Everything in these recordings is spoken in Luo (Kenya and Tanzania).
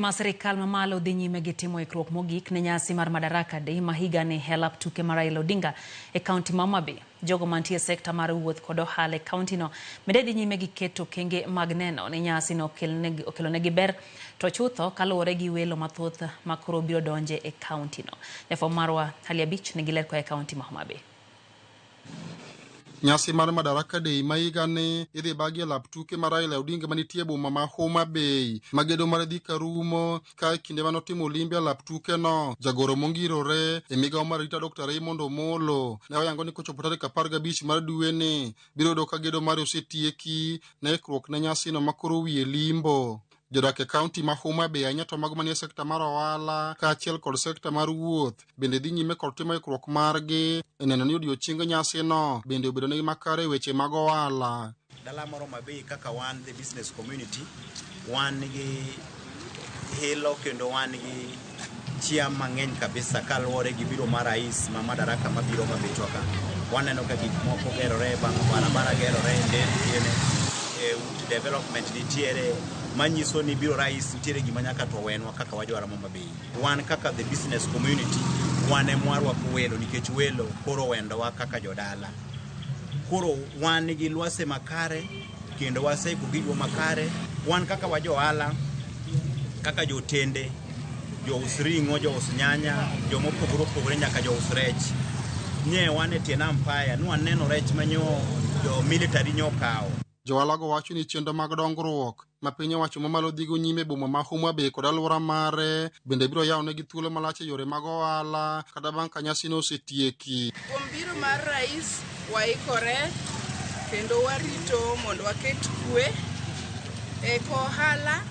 Ma sirikal mamalo dhi nyime gi timo ikruok mogik ne nyasi mar Madaraka Day ma higani e lap tuke mar Raila Odinga e kaunti ma Homa Bay. Jogo mantie e sekta mar wuoth kod ohala e kauntino bende dhi nyime gi keto okenge mag neno ni nyasino okelonegi ber to chutho kaluwore gi welo mathoth ma koro biro donje e kauntino. Jafwambo marwa Hali Abich nigi ler koa e kaunti ma Homa Bay. Nyasi mar Madaraka Day ma higani idhi bagi e lap tuke ma Raila Odinga manitie e boma ma Homa Bay ma gedo mare dhi karumo ka e kinde mane otimo limbe e lap tukeno jagoro mongirore e migawo mar arita Dr. Raymond Omolo ne oyango ni kochopo tarik 15 mar dweni biro yudo ka gedo mare osetieki ne ikruok ne nyasino ma koro wiye limbo. Jodak e kaunti ma Homa Bay ahinya to mago manie sekta mar ohala kaachiel kod sekta mar wuoth bende dhi nyime kod timo ikruok margi e neno ni odiochieng nyasino bende obedo negi makare e weche mag ohala. Dala mar Homa Bay kaka wan the business community wan gi hilo kendo wan gi chia mang'eny kabisa kaluwore gi biro mar rais ma Madaraka mabiro Homa Bay ka. Waneno ka gik moko gerore, bang' barabara gerore, nderni ute development nitiere manyiso ni biro rais nitiere gima nyaka to wenwa kaka wajwara Homa Bay. Wan kaka the business community wan ema warwako welo nikech welo koro wendowa kaka jodala. Koro wan gi lwase makare kendo waseiko gigwa makare. Wan kaka wa johala, kaka jotende, jous ring'o, jous nyanya, joma opogore opogore nyaka jous rech. Nye wan e tie nam paya, nwaneno rech manyo jo military nyokawo. Johala go wacho ni chenro mag dongruok ma piny owacho mamalo dhigo nyime e boma ma Homa Bay kod alwora mare bende biro yawo negi thuolo malach e yore mag ohala kata bang' ka nyasino osetieki. Kuom biro mar rais waikore kendo warito mondo waket kwe e ohala.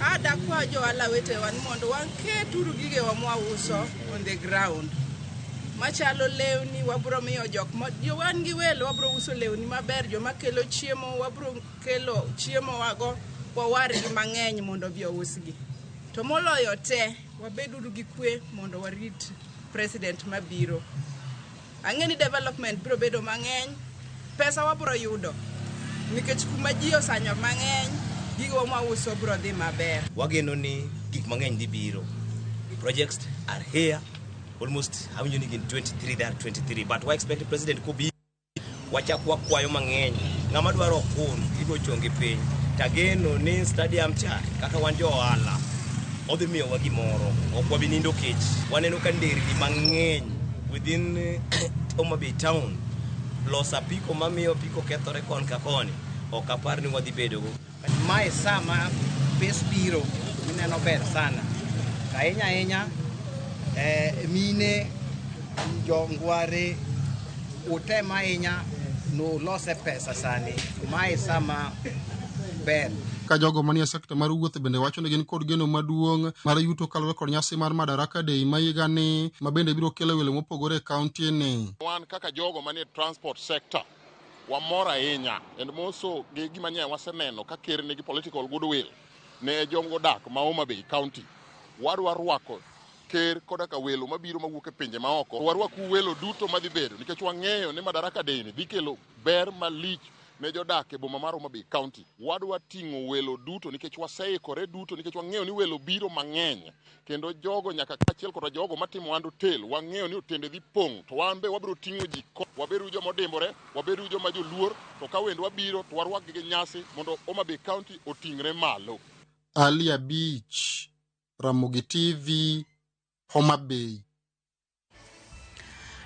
Adakwa johala wetewa ni mondo waket uru gigewa mwauso on the ground machalo lewni wabro miyo jok wan gi welo wabro uso lewni maber joma kelo chiemo wabro kelo chiemo wago wawargi mang'eny mondo obi ousgi. To moloyo te wabeduru gi kwe mondo warit president mabiro. Ang'e ni development biro bedo mang'eny, pesa wabro yudo nikech kuma ji osanyo mang'eny gigo mwauso biro dhi maber. Wageno ni gik mang'eny dhi biro. Projects are here almost awinjo ni gin 23 there are 23 but wa expect president kobi wachak wakwayo mang'eny ng'ama dwaro okun igo chongi piny tageno ni stadium cha kaka wan jo ohala odhi miyowa gimoro ok wabi nindo kech waneno ka nderni mang'eny within Homa Bay town loso apiko mamiyo apiko kethore kon ka koni ok apar ni wadhi bedogo. Mae sama pes biro mineno ber sana ahinya ahinya mine jongware utem ahinya nulose pesa sani mae sama ber. Ka jogo manie sekta mar wuoth bende wacho ni gin kod geno maduong' mar yuto kaluwore kod nyasi mar Madaraka Day ma higani ma bende biro kelo welo mopogore e kaunti ni. Wan kaka jogo manie transport sector wamor ahinya and moso gi gima nye waseneno ka ker nigi political goodwill ne jogo dak ma Homa Bay County. Wadwa rwako ker koda ka welo mabiro mawuok e pinje maoko. Warwaku welo duto madhi bedo nikech wang'eyo ni Madaraka Day ni dhi kelo ber malich ne jodak e boma mar Homa Bay County. Wadwa ting'o welo duto nikech waseikore duto nikech wang'eyo ni welo biro mang'eny kendo jogo nyaka kaachiel koda jogo matimo ohand otel wang'eyo ni otende dhi pong' to wan be wabiro ting'o ji wabedu joma odimbore wabedu joma joluor to ka wendwa biro to warwakgi gi nyasi mondo Homa Bay County oting're malo. Ali Abich, Ramogi TV, Homa Bay.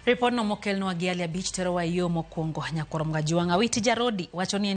Ripodno mokelnwa gi Ali Abich terowa e yo mokwongo nyakwar Mgajwang' Awiti Jarodi wacho ni